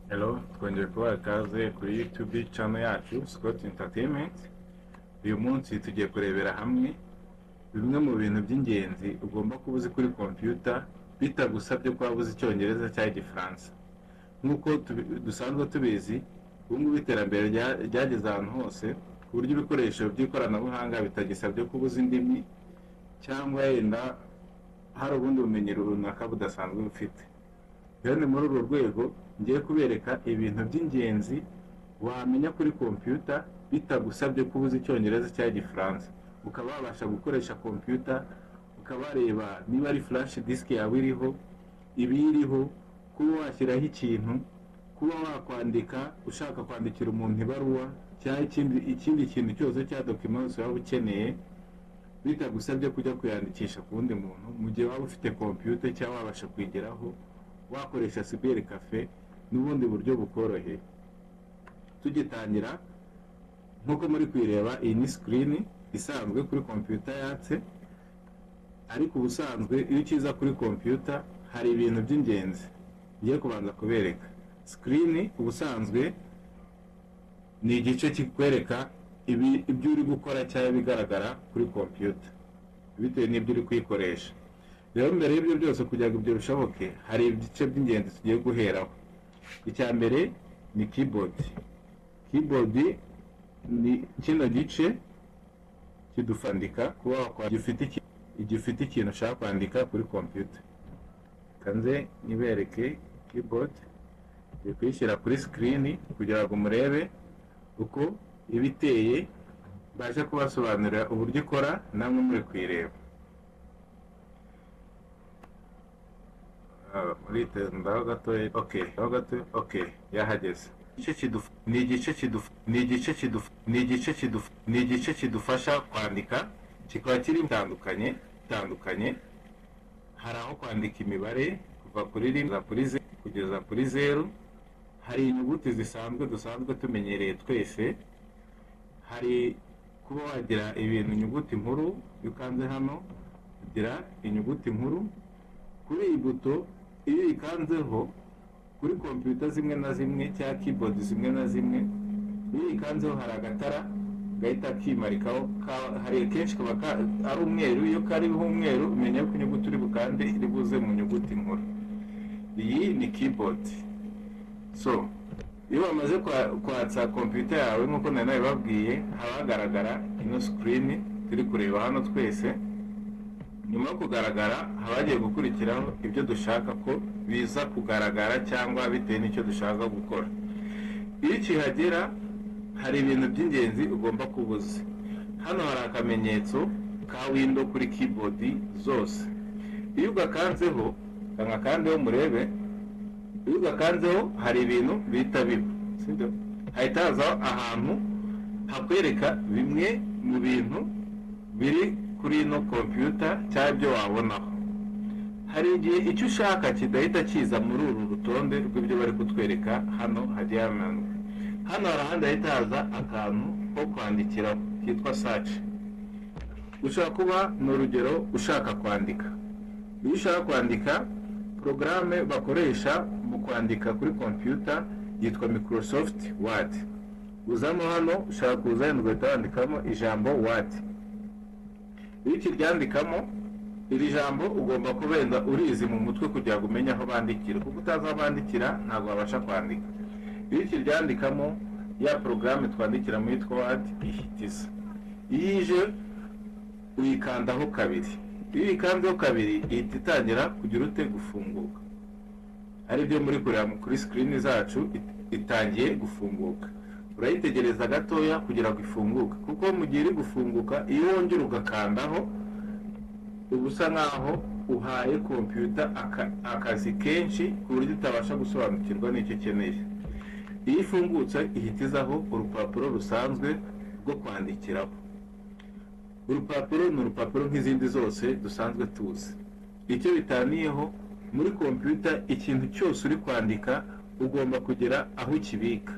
Hello, twongeye kubaha ikaze kuri YouTube channel yacu Scott Entertainment. Uyu munsi tugiye kurebera hamwe bimwe mu bintu by'ingenzi ugomba kuba uzi kuri computer bitagusabye ko waba uzi Icyongereza cyangwa Igifaransa. Nk'uko dusanzwe tubizi, ubu ngubu iterambere ryageze ahantu hose ku buryo ibikoresho by'ikoranabuhanga bitagisabye kuba uzi indimi cyangwa yenda hari ubundi bumenyi runaka budasanzwe ufite. Rero ni muri urwo rwego ngiye kubereka ibintu by'ingenzi wamenya kuri computer bitagusabye kuba uzi Icyongereza cyangwa Igifaransa, ukaba wabasha gukoresha computer, ukaba wareba niba ari flash disk yawe iriho, ibiyiriho, kuba washyiraho ikintu, kuba wakwandika ushaka kwandikira umuntu ibaruwa cyangwa ikindi kintu cyose cya document yose waba ukeneye bitagusabye kujya kuyandikisha ku wundi muntu, mu gihe waba ufite computer cyangwa wabasha kuyigeraho, wakoresha cyber cafe n'ubundi buryo bukoroheye. Tugitangira, nk'uko muri kuyireba, iyi ni screen isanzwe kuri computer yatse, ariko ubusanzwe iyo ukiza kuri computer hari ibintu by'ingenzi ngiye kubanza kubereka. Screen ubusanzwe ni igice kikwereka ibyo uri gukora cyangwa ibigaragara kuri computer bitewe n'ibyo uri kuyikoresha. Rero mbere y'ibyo byose, kugira ngo ibyo bishoboke, hari ibice by'ingenzi tugiye guheraho. Icya mbere ni keyboard. Keyboard ni kino gice kidufandika kuba gifite ikintu ushaka kwandika kuri computer. Kanze nibereke keyboard, ngiye kuyishyira kuri screen kugira ngo murebe uko iba iteye, mbashe kubasobanurira uburyo ikora namwe muri kuyireba. Muritendaho gatoya. Okay, aho gato. Okay, yahageze. Ni igice ni igice ni igice ni igice kidufasha kwandika, kikaba kiri tandukanye. Hari aho kwandika imibare kuva kuri rimwe kugeza kuri zeru, hari inyuguti zisanzwe dusanzwe tumenyereye twese, hari kuba wagira ibintu inyuguti nkuru, iyo ukanze hano ugira inyuguti nkuru. Kuri iyi buto iyo uyikanzeho kuri computer zimwe na zimwe cyangwa keyboard zimwe na zimwe, iyo uyikanzeho hari agatara gahita kimarikaho, hari kenshi kaba ari umweru. Iyo kariho umweru umenya ko inyuguti uri bukande iri buze mu nyuguti nkuru. Iyi ni keyboard. So iyo bamaze kwatsa computer yawe, nk'uko nari nabibabwiye, haba hagaragara ino screen turi kureba hano twese. Nyuma yo kugaragara haba hagiye gukurikiraho ibyo dushaka ko biza kugaragara cyangwa bitewe n'icyo dushaka gukora. Iyo ukihagera hari ibintu by'ingenzi ugomba kuba uzi. Hano hari akamenyetso ka window kuri keyboard zose. Iyo ugakanzeho, kangakandeho murebe, iyo ugakanzeho hari ibintu bihita biba, sibyo? Hahita hazaho ahantu hakwereka bimwe mu bintu biri kuri ino computer cyangwa ibyo wabonaho. Hari igihe icyo ushaka kidahita kiza muri uru rutonde rw'ibyo bari kutwereka hano hagiye hamanuka. Hano hari ahandi hahita haza akantu ko kwandikiraho kitwa search. Ushobora kuba ni urugero ushaka kwandika. Iyo ushaka kwandika, porogaramu bakoresha mu kwandika kuri computer yitwa Microsoft Word. Uzamo hano, ushaka kuza hano ugahita wandikamo ijambo Word. Iyo ukiryandikamo iri jambo ugomba kubenda urizi mu mutwe kugira ngo umenye aho bandikira, kuko utazi aho bandikira ntabwo wabasha kwandika. Iyo ukiryandikamo ya porogaramu twandikiramo yitwa Word ihita iza. Iyo ije uyikandaho kabiri, iyo uyikanzeho kabiri ihita itangira kugira ute gufunguka, aribyo muri kureba kuri screen zacu, itangiye gufunguka. Urayitegereza gatoya kugira ngo ifunguke, kuko mu gihe iri gufunguka iyo wongera ugakandaho uba usa nkaho uhaye computer akazi kenshi ku buryo utabasha gusobanukirwa n'icyo ukeneye. Iyo ifungutse ihita izaho urupapuro rusanzwe rwo kwandikiraho. Urupapuro ni urupapuro nk'izindi zose dusanzwe tuzi. Icyo bitaniyeho muri computer, ikintu cyose uri kwandika ugomba kugira aho ukibika.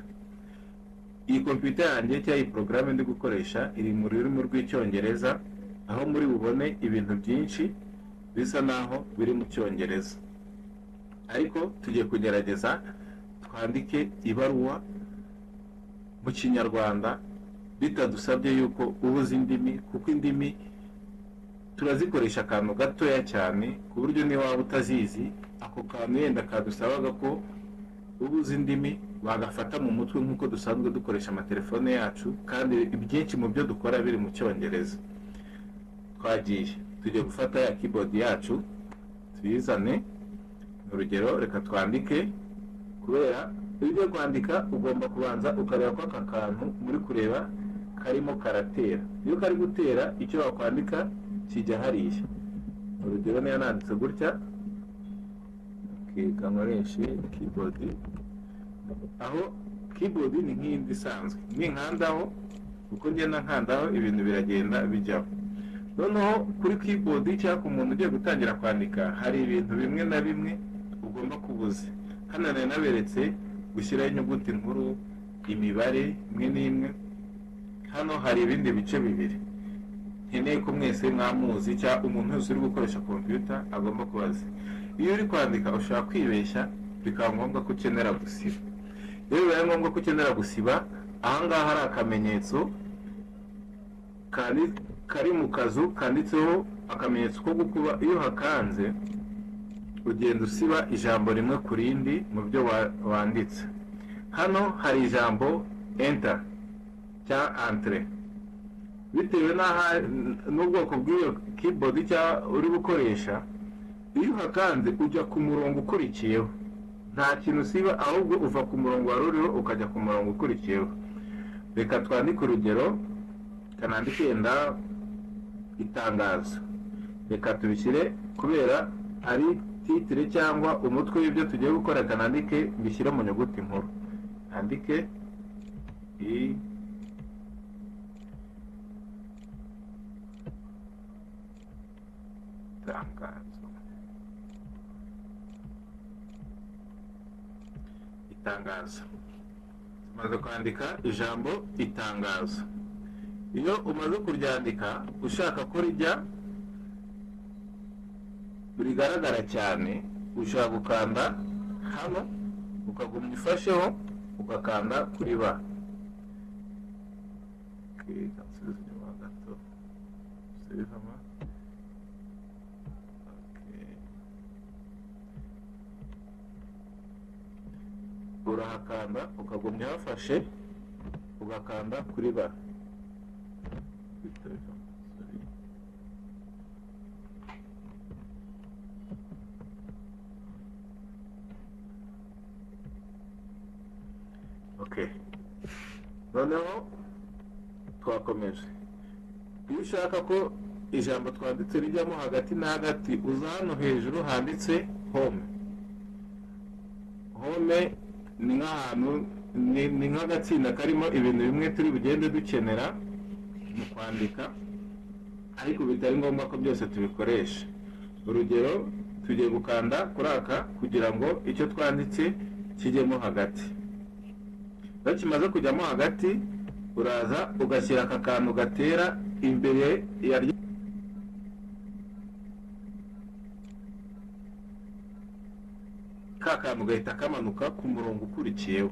Iyi computer yanjye cyangwa iyi porogaramu ndi gukoresha iri mu rurimi rw'Icyongereza, aho muri bubone ibintu byinshi bisa naho biri mu Cyongereza, ariko tugiye kugerageza Twandike ibaruwa mu Kinyarwanda bitadusabye yuko ubuze indimi, kuko indimi turazikoresha akantu gatoya cyane, ku buryo niba waba utazizi ako kantu yenda kadusabaga ko ubuze indimi wagafata mu mutwe, nk'uko dusanzwe dukoresha amatelefone yacu, kandi ibyinshi mu byo dukora biri mu Cyongereza. Twagiye, tugiye gufata ya keyboard yacu tuyizane. Urugero, reka twandike. Kubera iyo ugiye kwandika ugomba kubanza ukareba ko aka kantu muri kureba karimo karatera. Iyo kari gutera, icyo wakwandika kijya hariya. Urugero, niyo nanditse gutya, nkoreshe keyboard, aho keyboard ni nk'iyindi isanzwe, ninkandaho, uko ngenda nkandaho ibintu biragenda bijyaho. Noneho kuri keyboard cyangwa ku muntu ugiye gutangira kwandika, hari ibintu bimwe na bimwe ugomba kubuza. Hano nari naberetse gushyiraho inyuguti nkuru, imibare imwe n'imwe. Hano hari ibindi bice bibiri nkeneye ko mwese mwamuzi, cyangwa umuntu wese uri gukoresha kompiyuta agomba kubaza. Iyo uri kwandika ushobora kwibeshya, bikaba ngombwa ko ukenera gusiba. Iyo bibaye ngombwa ko ukenera gusiba, ahangaha hari akamenyetso kari mu kazu kanditseho akamenyetso ko gukuba. Iyo hakanze, ugenda usiba ijambo rimwe ku rindi mu byo wanditse. Hano hari ijambo enter cyangwa entrée, bitewe n'ubwoko bw'iyo keyboard cyangwa uri gukoresha. Iyo uhakanze ujya ku murongo ukurikiyeho, nta kintu usiba, ahubwo uva ku murongo wari uriho ukajya ku murongo ukurikiyeho. Reka twandike urugero, kanandike yenda itangazo. Reka tubishyire, kubera ari titre cyangwa umutwe w'ibyo tugiye gukora, kanandike mbishyire mu nyuguti nkuru. Andike i tangazo, itangazo. Tumaze kwandika ijambo itangazo. Iyo umaze kuryandika, ushaka ko rijya rigaragara cyane, ushobora gukanda hano ukagumya ufasheho, ugakanda kuri ba. Nsubize inyuma gato. Subizamo. Urahakanda ukagumya hafashe, ugakanda kuri ba. Okay. Noneho twakomeje. Iyo ushaka ko ijambo twanditse rijyamo hagati na hagati, uza hano hejuru handitse home. Home ni nk'ahantu, ni nk'agatsinda karimo ibintu bimwe turi bugende dukenera mu kwandika, ariko bitari ngombwa ko byose tubikoresha. Urugero, tugiye gukanda kuri aka kugira ngo icyo twanditse kijyemo hagati. Iyo kimaze kujyamo hagati, uraza ugashyira aka kantu gatera imbere ya ka kantu, gahita kamanuka ku murongo ukurikiyeho.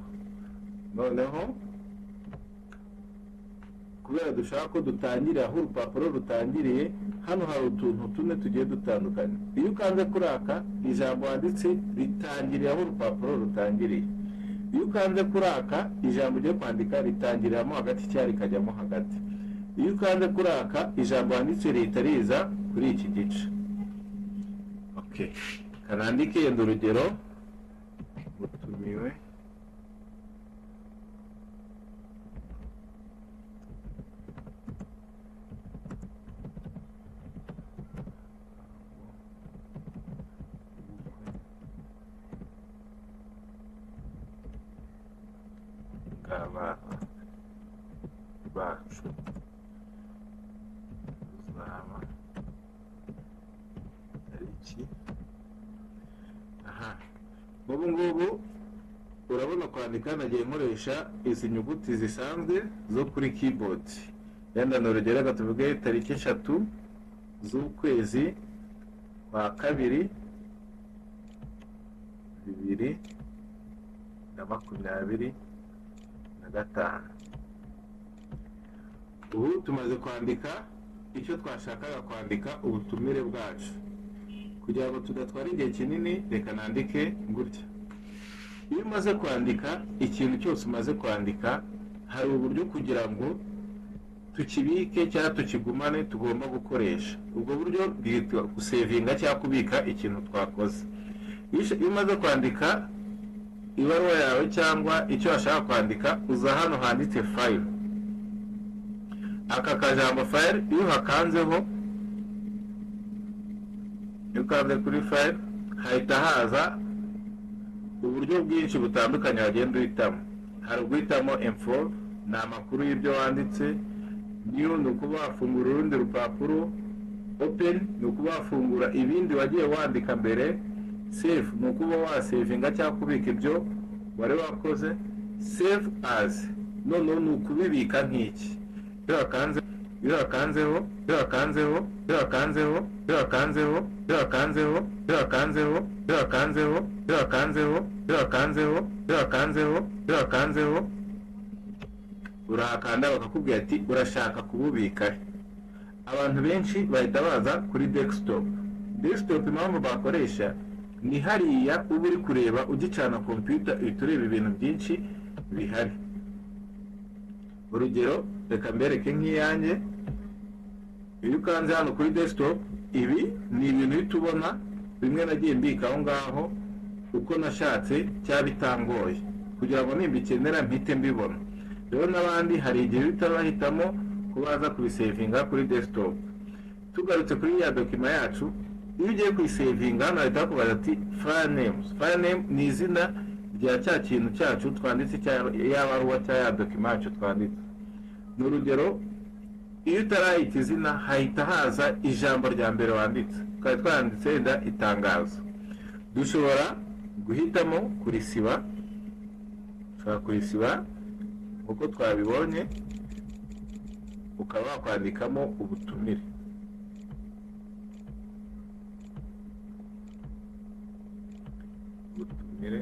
Noneho kubera dushaka ko dutangirira aho urupapuro rutangiriye, hano hari utuntu tune tugiye dutandukanye. Iyo ukanze kuri aka, ijambo wanditse ritangirira aho urupapuro rutangiriye. Iyo ukanze kuri aka, ijambo ugiye kwandika ritangiriramo hagati cyangwa rikajyamo hagati. Iyo ukanze kuri aka, ijambo wanditse rihita riza kuri iki gice. Okay, kanandike yenda urugero: mutumiwe bw'abana bacu buzaba tariki. Aha, ubu ngubu urabona kwandika nagiye nkoresha izi nyuguti zisanzwe zo kuri keyboard. Yenda ni urugero, reka tuvuge tariki 3 z'ukwezi kwa 2, 2025. Ubu tumaze kwandika icyo twashakaga kwandika, ubutumire bwacu. Kugira ngo tudatwara igihe kinini, reka nandike gutya. Iyo umaze kwandika ikintu cyose umaze kwandika, hari uburyo kugira ngo tukibike cyangwa tukigumane tugomba gukoresha. Ubwo buryo bwitwa gusevinga cyangwa kubika ikintu twakoze. Iyo umaze kwandika ibaruwa yawe cyangwa icyo washaka kwandika, uza hano handitse file. Aka kajambo file, iyo uhakanzeho, iyo ukanze kuri file, hahita haza uburyo bwinshi butandukanye wagenda uhitamo. Hari uguhitamo info, ni amakuru y'ibyo wanditse. New ni ukuba wafungura urundi rupapuro. Open ni ukuba wafungura ibindi wagiye wandika mbere. Save ni ukuba wasevinga cyangwa kubika ibyo wari wakoze. Save as noneho ni ukubibika nk'iki. Iyo wakanze, iyo wakanzeho, iyo wakanzeho, iyo wakanzeho, iyo wakanzeho, iyo wakanzeho, iyo wakanzeho, iyo wakanzeho, iyo wakanzeho, iyo wakanzeho, iyo wakanzeho, iyo wakanzeho, urahakanda bakakubwira ati urashaka kububika he? Abantu benshi bahita baza kuri desktop. Desktop impamvu bakoresha ni hariya uba uri kureba ugicana computer, uhita ureba ibintu byinshi bihari. Urugero, reka mbereke nk'iyanjye. Iyo ukanze hano kuri desktop, ibi ni ibintu uhita ubona bimwe nagiye mbika aho ngaho uko nashatse cyangwa bitangoye, kugira ngo nimbikenera mpite mbibona. Rero n'abandi hari igihe uhita bahitamo kubaza kubisevinga kuri desktop. Tugarutse kuri ya document yacu, iyo ugiye kuyisevinga hano bahita bakubaza ati file name. File name ni izina rya cya kintu cyacu twanditse, ya baruwa cyangwa ya document yacu twanditse. Ni urugero, iyo utarayita izina hahita haza ijambo rya mbere wanditse. Twari twanditse wenda itangazo, dushobora guhitamo kurisiba. Ushobora kurisiba nk'uko twabibonye, ukaba wakwandikamo ubutumire. Ubutumire,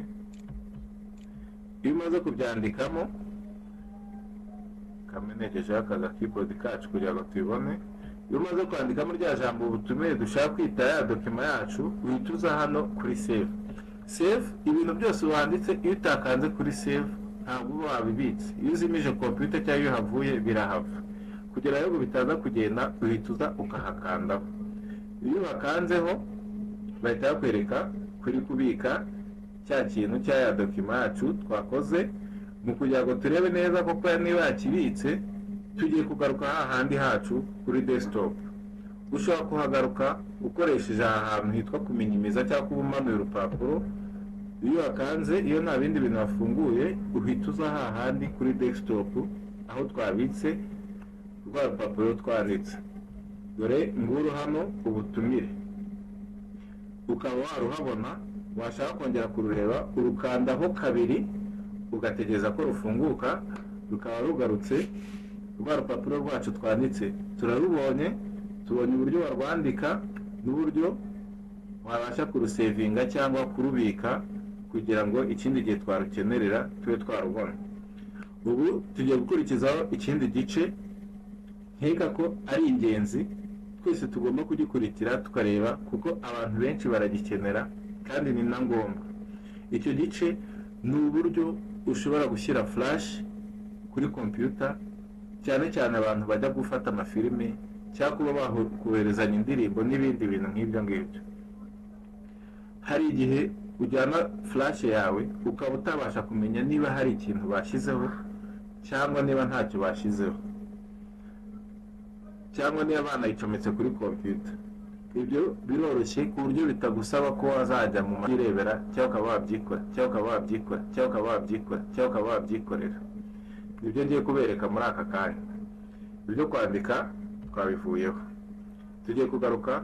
iyo umaze kubyandikamo, kamenegejeho akaga keyboard kacu kugira ngo tubibone. Iyo umaze kwandikamo rya jambo ubutumire dushaka kwita ya document yacu, uhita uza hano kuri save. Save, ibintu byose wanditse iyo utakanze kuri save ntabwo uba wabibitse. Iyo uzimije computer cyangwa iyo havuye birahava. Kugira ngo bitaza kugenda, uhita uza ukahakandaho. Iyo uhakanzeho bahita bakwereka kuri kubika cya kintu cya ya document yacu twakoze. Mu kugira ngo turebe neza koko niba yakibitse, tugiye kugaruka hahandi hacu kuri desktop. Ushobora kuhagaruka ukoresheje aha hantu hitwa kuminimiza cyangwa kuba umanuye urupapuro. Iyo wakanze, iyo nta bindi bintu wafunguye, uhita uza hahandi kuri desktop aho twabitse rwa rupapuro twanditse. Dore nguru hano ubutumire, ukaba waruhabona. Washaka kongera kurureba, urukandaho kabiri, ugategereza ko rufunguka, rukaba rugarutse. Rwa rupapuro rwacu twanditse turarubonye. Tubonye uburyo warwandika n'uburyo wabasha kurusevinga cyangwa kurubika kugira ngo ikindi gihe twarukenerera tube twarubona. Ubu tugiye gukurikizaho ikindi gice nkeka ko ari ingenzi, twese tugomba kugikurikira tukareba, kuko abantu benshi baragikenera kandi ni na ngombwa. Icyo gice ni uburyo ushobora gushyira flash kuri computer, cyane cyane abantu bajya gufata amafilime cyangwa kuba bakoherezanya indirimbo n'ibindi bintu nk'ibyo ngibyo. Hari igihe ujyana flash yawe ukaba utabasha kumenya niba hari ikintu bashyizeho cyangwa niba ntacyo bashyizeho, cyangwa niba banayicometse kuri computer. Ibyo biroroshye ku buryo bitagusaba ko wazajya mu mayirebera, cyangwa ukaba wabyikora, cyangwa ukaba wabyikora, cyangwa ukaba wabyikora, cyangwa ukaba wabyikorera. Nibyo ngiye kubereka muri aka kanya. Ibyo kwandika twabivuyeho, tugiye kugaruka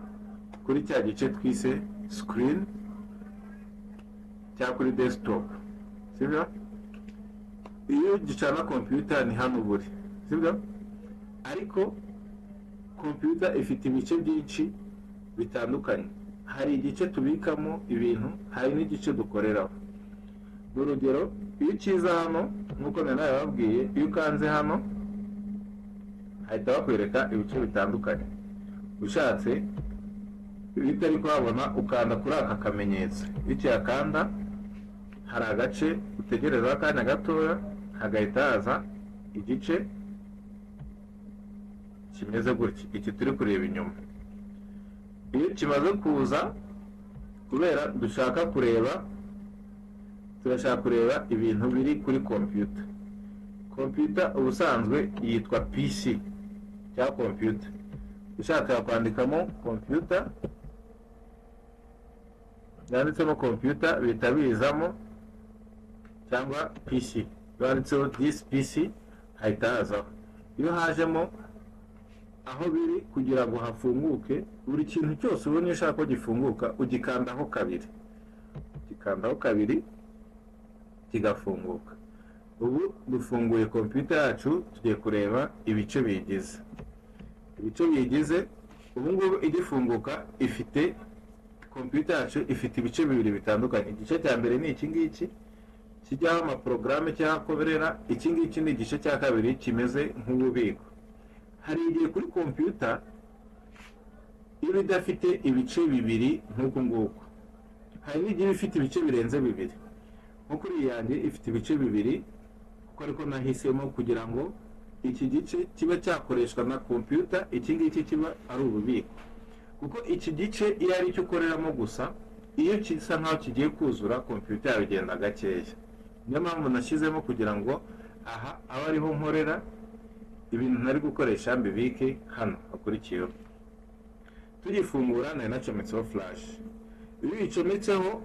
kuri cya gice twise screen cyangwa kuri desktop, sibyo? Iyo gicana computer ni hano buri, sibyo? Ariko computer ifite ibice byinshi bitandukanye. Hari igice tubikamo ibintu, hari n'igice dukoreraho. Urugero, Iyo ukiza hano, nk'uko nari nabibabwiye, iyo ukanze hano hahita bakwereka ibice bitandukanye. Ushatse, iyo utari kuhabona, ukanda kuri aka kamenyetso. Iyo ukihakanda, hari agace utegerezaho akanya gatoya, hagahita haza igice kimeze gutya, iki turi kureba inyuma. Iyo kimaze kuza, kubera dushaka kureba, turashaka kureba ibintu biri kuri kompiyuta. Kompiyuta ubusanzwe yitwa PC cyangwa kompiyuta. Ushaka kwandikamo kompiyuta, yanditsemo kompiyuta bihita bizamo, cyangwa PC yanditseho "This PC" hahita hazaho. Iyo hajemo aho biri, kugira ngo hafunguke, buri kintu cyose ubonye ushaka ko gifunguka, ugikandaho kabiri, ugikandaho kabiri kigafunguka. Ubu dufunguye kompiyuta yacu, tugiye kureba ibice biyigize. Ibice biyigize ubu ngubu igifunguka, ifite, kompiyuta yacu ifite ibice bibiri bitandukanye. Igice cya mbere ni iki ngiki kijyaho amaporogaramu cyangwa akorera. Iki ngiki ni igice cya kabiri kimeze nk'ububiko. Hari igihe kuri kompiyuta iba idafite ibice bibiri nk'uku nguku, hari n'igihe iba ifite ibice birenze bibiri. Nko kuri iyi yanjye ifite ibice bibiri, kuko ariko nahisemo kugira ngo iki gice kiba cyakoreshwa na kompiyuta, iki ngiki kiba ari ububiko. Kuko iki gice iyo ari cyo ukoreramo gusa, iyo gisa nkaho kigiye kuzura, kompiyuta yawe igenda gakeya. Niyo mpamvu nashyizemo kugira ngo aha abe ariho nkorera, ibintu ntari gukoresha mbibike hano hakurikiyeho. Tugifungura nari nacometseho flash. Iyo uyicometseho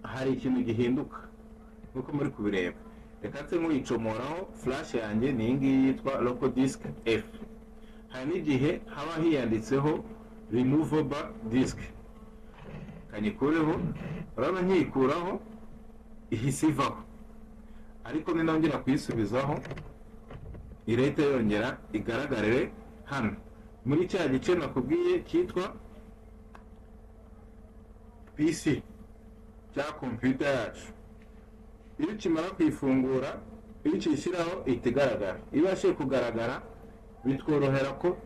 hari ikintu gihinduka nk'uko muri kubireba. Reka nse nk'uyicomoraho. Flash yanjye ni iyi ngiyi yitwa local disk F. Hari n'igihe haba hiyanditseho removable disk. Kanyikureho. Urabona nkiyikuraho ihise ivaho, ariko ninongera kuyisubizaho irahita yongera igaragarire hano muri cya gice nakubwiye cyitwa PC cya kompiyuta yacu. Iyo ukimara kuyifungura, iyo ukiyishyiraho ihita igaragara. Iyo ibashije kugaragara, bitworohera ko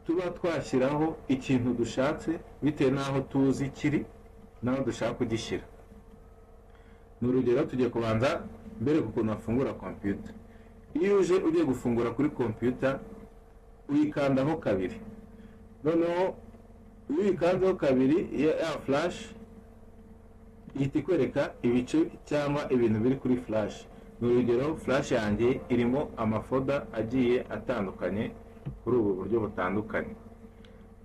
tuba twashyiraho ikintu dushatse bitewe n'aho tuzi kiri n'aho dushaka kugishyira. Ni urugero, tugiye kubanza mbere ukuntu bafungura kompiyuta. Iyo uje ugiye gufungura kuri kompiyuta, uyikandaho kabiri. Noneho iyo uyikanzeho kabiri, ya flash ihita ikwereka ibice cyangwa ibintu biri kuri flash. Ni urugero, flash yanjye irimo amafolder agiye atandukanye kuri ubu buryo butandukanye.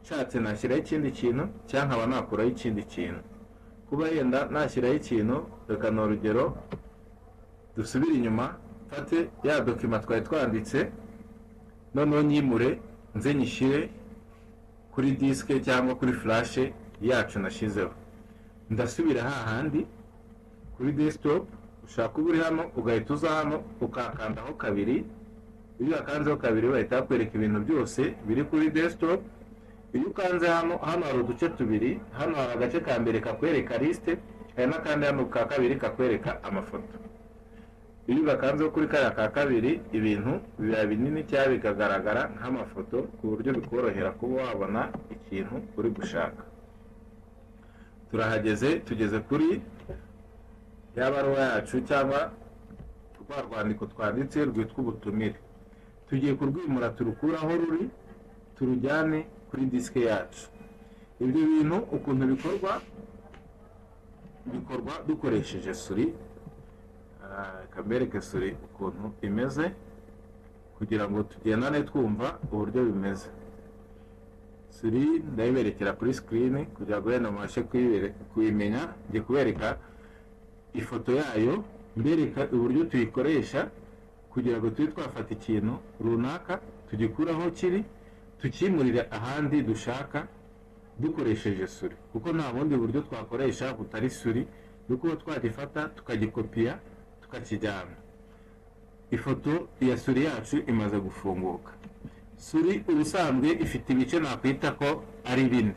Nshatse nashyiraho ikindi kintu cyangwa nkaba nakuraho ikindi kintu. Kuba yenda nashyiraho ikintu, reka ni urugero dusubire inyuma, mfate ya document twari twanditse, noneho nyimure nze nyishyire kuri disk cyangwa kuri flash yacu nashyizeho. Ndasubira hahandi kuri desktop. Ushaka uba uri hano, ugahita uza hano ukakandaho kabiri. Iyo uhakanzeho kabiri, bahita bakwereka ibintu byose biri kuri desktop. Iyo ukanze hano, hano hari uduce tubiri. Hano hari agace ka mbere kakwereka liste, hari n'akandi hano ka kabiri kakwereka amafoto. Iyo ugakanzeho kuri kariya ka kabiri, ibintu biba binini cyangwa bikagaragara nk'amafoto, ku buryo bikorohera kuba wabona ikintu uri gushaka. Turahageze, tugeze kuri ya baruwa yacu cyangwa rwa rwandiko twanditse rwitwa ubutumire. Tugiye kurwimura, turukure aho ruri, turujyane kuri disk yacu. Ibyo bintu ukuntu bikorwa, bikorwa dukoresheje souris. Reka mbereke souris ukuntu imeze kugira ngo tugendane twumva uburyo bimeze. Souris ndayiberekera kuri screen kugira ngo wenda mubashe kuyimenya. Ngiye kubereka ifoto yayo, mbereka uburyo tuyikoresha kugira ngo tube twafata ikintu runaka, tugikure aho kiri, tukimurire ahandi dushaka dukoresheje souris, kuko nta bundi buryo twakoresha butari souris, ni kuba twagifata tukagikopiya tukakijyana. Ifoto ya souris yacu imaze gufunguka. Souris ubusanzwe ifite ibice nakwita ko ari bine.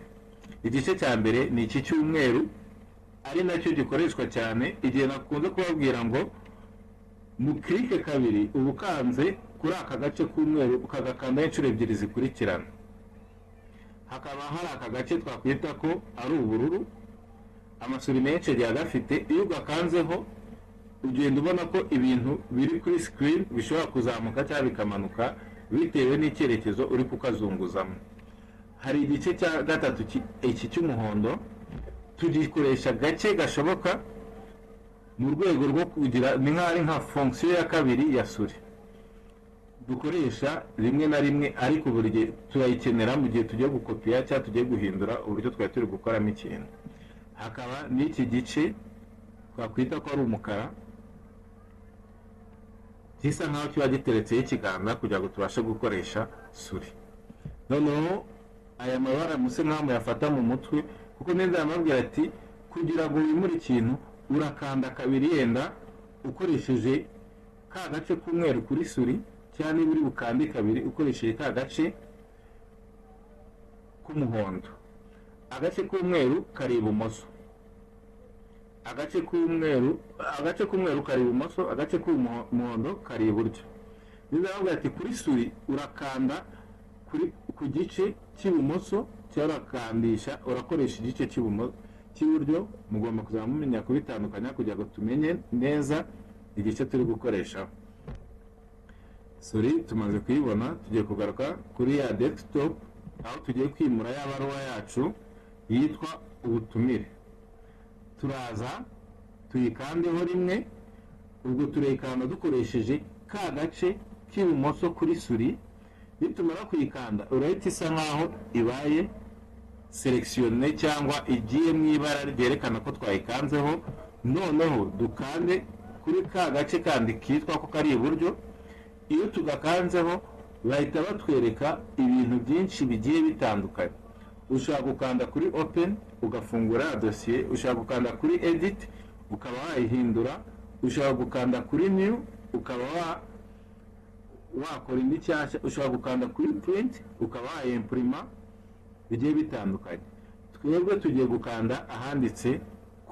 Igice cya mbere ni iki cy'umweru, ari nacyo gikoreshwa cyane igihe nakunze kubabwira ngo Mu click kabiri uba ukanze kuri aka gace k'umweru, ukagakandaho inshuro ebyiri zikurikirana. Hakaba hari aka gace twakwita ko ari ubururu, amasuri menshi agiye agafite. Iyo ugakanzeho ugenda ubona ko ibintu biri kuri screen bishobora kuzamuka cyangwa bikamanuka bitewe n'icyerekezo uri kukazunguzamo. Hari igice cya gatatu, iki cy'umuhondo, tugikoresha gake gashoboka mu rwego rwo kugira ni nk'aho ari nka fonction ya kabiri ya souris dukoresha rimwe na rimwe, ariko buri gihe turayikenera mu gihe tugiye gukopiya cyangwa tugiye guhindura uburyo twari turi gukoramo ikintu. Hakaba n'iki gice twakwita ko ari umukara, gisa nkaho kiba giteretseho ikiganza kugira ngo tubashe gukoresha souris. Noneho aya mabara muse nkaho muyafata mu mutwe, kuko neza yamabwira ati kugira ngo wimure ikintu urakanda kabiri, yenda ukoresheje ka gace k'umweru kuri souris, cyangwa niba uri bukande kabiri ukoresheje ka gace k'umuhondo. Agace k'umweru kari ibumoso, agace k'umweru kari ibumoso, agace k'umuhondo kari iburyo. Niba bavuga ati kuri souris urakanda ku gice cy'ibumoso cyangwa urakandisha urakoresha igice cy'iburyo, mugomba kuzaba mumenya kubitandukanya kugira ngo tumenye neza igice turi gukoresha. Souris tumaze kuyibona, tugiye kugaruka kuri ya desktop aho tugiye kwimura ya baruwa yacu yitwa ubutumire. Turaza tuyikandeho rimwe. Ubwo turayikanda dukoresheje ka gace k'ibumoso kuri souris. Nitumara kuyikanda urahita isa nkaho ibaye sélectionné cyangwa igiye mu ibara ryerekana ko twayikanzeho. Noneho dukande kuri ka gace kandi kitwa ko kari iburyo. Iyo tugakanzeho bahita batwereka ibintu byinshi bigiye bitandukanye. Ushobora gukanda kuri open ugafungura dosiye, ushobora gukanda kuri edit ukaba wayihindura, ushobora gukanda kuri new ukaba wakora indi nshyashya, ushobora gukanda kuri print ukaba wayempurima, bigiye bitandukanye. Twebwe tugiye gukanda ahanditse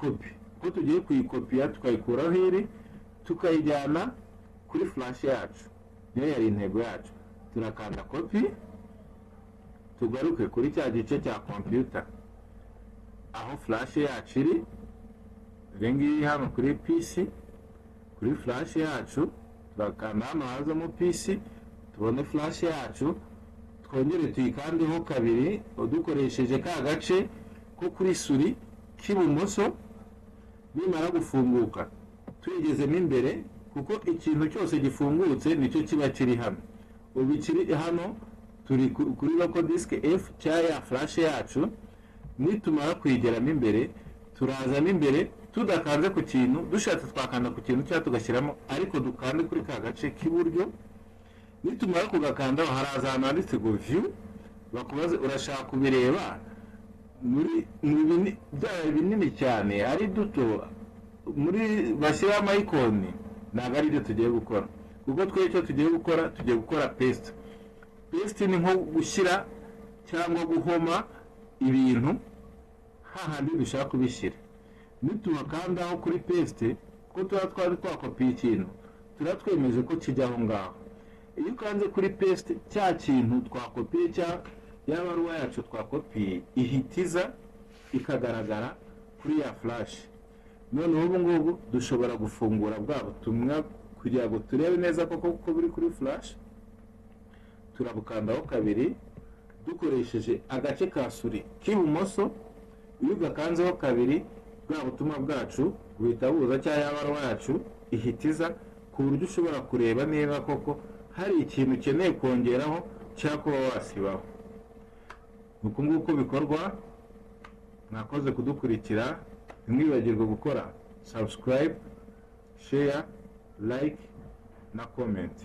copy, kuko tugiye kuyikopiya tukayikuraho iri tukayijyana kuri flash yacu, niyo yari intego yacu. Turakanda copy, tugaruke kuri cya gice cya computer aho flash yacu iri. Dore ngiyi hano kuri PC, kuri flash yacu. Turakanda hano hazamo PC, tubone flash yacu, twongere tuyikandeho kabiri dukoresheje ka gace ko kuri souris k'ibumoso. Nimara gufunguka tuyigezemo imbere, kuko ikintu cyose gifungutse nicyo kiba kiri hano. Ubu ikiri hano turi kuri local disk F cya ya flash yacu. Nitumara kuyigeramo imbere, turazamo imbere tudakanze ku kintu. Dushatse twakanda ku kintu cyangwa tugashyiramo, ariko dukande kuri ka gace k'iburyo. Nitumara kugakanda haraza ahantu handitse ngo view, bakubaze urashaka kubireba muri mu byaba binini cyane, ari duto, muri bashyiraho ama icon. Ntabwo ari byo tugiye gukora, kuko twe icyo tugiye gukora, tugiye gukora paste. Paste ni nko gushyira cyangwa guhoma ibintu hahandi dushaka kubishyira. Nitubakandaho kuri paste, ko tuba twari twakopiye ikintu, tuba twemeje ko kijya aho ngaho. Iyo ukanze kuri paste, cya kintu twakopiye cya ya baruwa yacu twakopiye ihitiza ikagaragara kuri ya flash. Noneho ubu ngubu dushobora gufungura bwa butumwa kugira ngo turebe neza koko ko buri kuri flash. Turabukandaho kabiri dukoresheje agace ka souris k'ibumoso. Iyo ugakanzeho kabiri, bwa butumwa bwacu buhita buza cyangwa ya baruwa yacu ihitiza, ku buryo ushobora kureba niba koko hari ikintu ukeneye kongeraho cyangwa kuba wasibaho. Ni uku nguku bikorwa. Mwakoze kudukurikira. Ntimwibagirwe gukora subscribe, share, like na comment.